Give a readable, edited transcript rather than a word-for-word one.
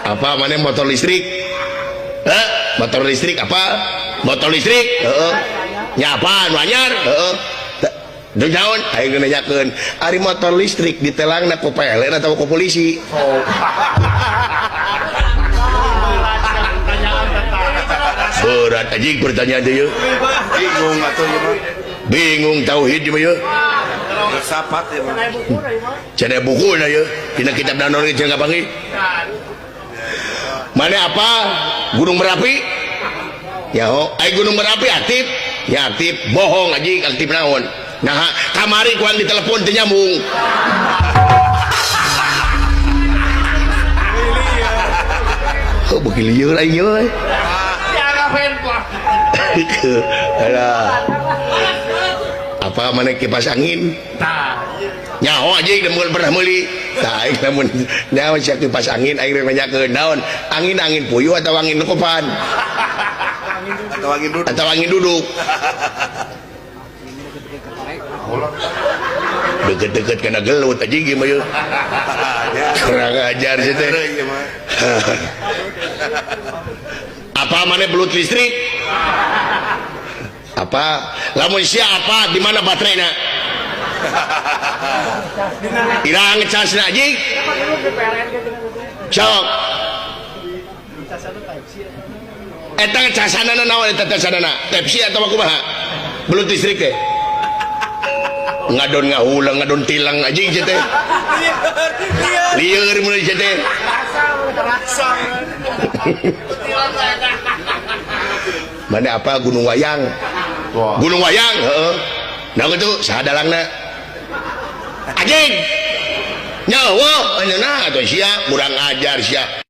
Apa mana motor listrik? Heh, motor listrik apa? Motor listrik? Heeh. Nya apa nu anyar? Heeh. Teu naon? Aing nanyakeun, ari motor listrik ditelangna ku PLN atau ku polisi? Oh. Berat anjing pertanyaan teh yeuh. Bingung atuh ieu mah. Bingung tauhid ieu mah yeuh. Filsafat ieu mah. Cenah bukuna yeuh, dina kitab naon ge cenah kapanggih. Mana apa? Gunung Merapi? Ya ho, ai Gunung Merapi aktif? Ya aktif, bohong anjing, aktif naon? Nah, kamari kuang ditelepon teu nyambung. Oh, beuki lieur aing euy. Alah. Apa mana kipas angin? Nyaho anjing lamun pernah meuli. Tah aing lamun nyaho sia kipas angin aing rek nanyakeun naon? Angin-angin puyuh atau angin kopan? Atau angin duduk. Atau angin duduk. Deket-deket kena gelut anjing ieu mah yeuh. Kurang ajar sih teh. Apa mana belut listrik? Apa? Lamun sia apa? Di mana baterainya? Irang ngecasna anjing. Sok. Eta ngecasanana naon eta casanana? Type C atau kumaha? Belut listrik teh. Ngadon ngahulang, ngadon tilang anjing sia teh. Lieur mun sia teh. Mana apa Gunung Wayang? Gunung Wayang, heeh. Nah kitu saha dalangna? Anjing. Nyawa, anu atuh sia kurang ajar sia.